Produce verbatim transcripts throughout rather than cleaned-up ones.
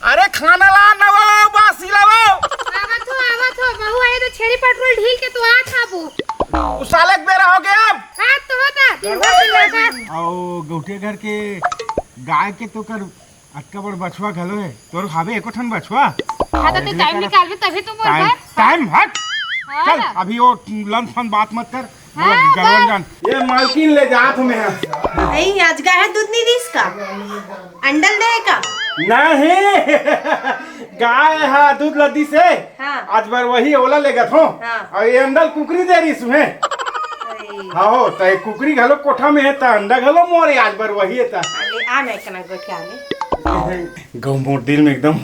अरे खाना ला ना वो, बासी ला वो। आवत हो, आवत हो, बहू आए तो छेड़ी पेट्रोल ढील के तू आ खाबू। उ साले के बेरा हो गया अब। हाँ तो होता, दिन भर चिल्लाता। आओ गौठे घर के गाय के तो कर अतका बड़ बछवा घलो है। तोर खाबे एको ठन बछवा? हाँ तो ते टाइम निकालबे तभी तो बोल टाइम, टाइम हट। हाँ। चल अभी वो लंद फंद बात मत कर। हाँ, गड़बड़ जान। ये मालकिन ले जात हूँ मैं। नहीं, आज गाय दूध नहीं दीस का? अंडल दे का? नहीं। गाय हा दूध ला दीस हे। हाँ। आज बार वही ओला लेगत हो। हाँ। और ये अंडल कुकरी दे रही सुहे। हाँ हो, तो एक कुकरी घलो कोठा में है, तो अंडा घलो मोरे आज बार वही है, तो। आ मैं इतना गोठिया ले। गौ मोर दिल में एकदम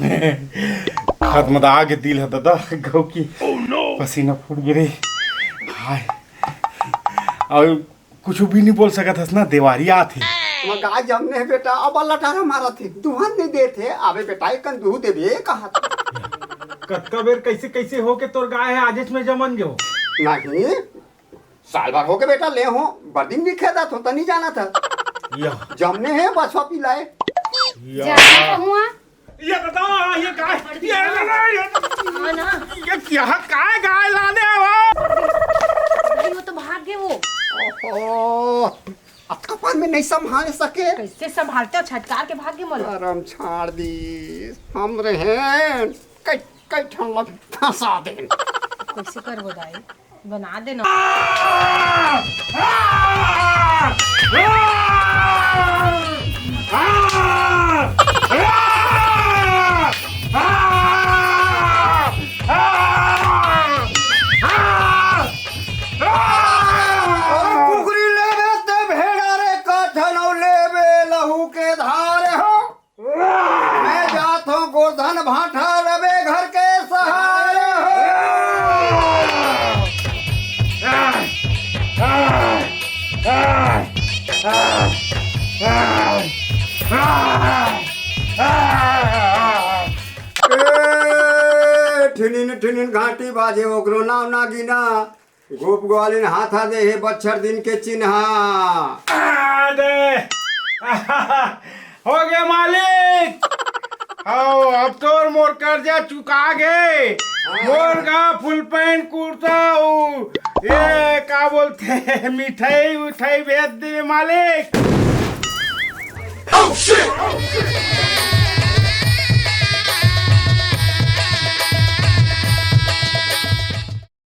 खदमदा के दिल है दादा, गौ की। पसीना फूट गिरे। हाय। और कुछ भी नहीं बोल सकत हस ना, देवारी आत हे। मगा जमने हे बेटा, अब लटारा मारत हे, दुहान नहीं देत हे। अबे बेटा, एक कन दूह देबे कहा। कतका बेर कैसे कैसे हो के तोर गाय है, आजेच में जमन गयो। नहीं, साल भर हो के बेटा ले हो, बरदिन भी खेदा थो, तनी जाना था। या। जमने हे बछवा पिलाए। या। जाना तो हुआ। ये बताओ, ये गाय, ये, ये, ये, हाँ ना। ये क्या, काय गाय लाने आवा? भाई, वो तो भाग गए वो। ओहो, अतका पान में नहीं संभाल सके। कैसे संभालते हो? छटकार के भाग गए मोला। करम छाड़ दी, हम रहे कई, कई ठन ला फंसा दे। कैसे करबो दाई? बना देना। अरे कुकरी लेबे ते भेड़ा रे, कठन अउ लेबे लहू के धार हो। मैं जात हूँ गोधन भाटा रबे घर के सहारे हो। ए, ठिनिन ठिनिन घाटी बाजे, ओकरो नाव ना गिना। गोप ग्वालिन हाथा दे हे बच्छर दिन के चिन्हा। आ, दे। हो गए मालिक। आओ, अब तोर मोर कर्जा चुका गे। मोर गा फुल पैंट कुर्ता, उ, ये का बोलते हैं, मिठाई उठाई भेज दे मालिक।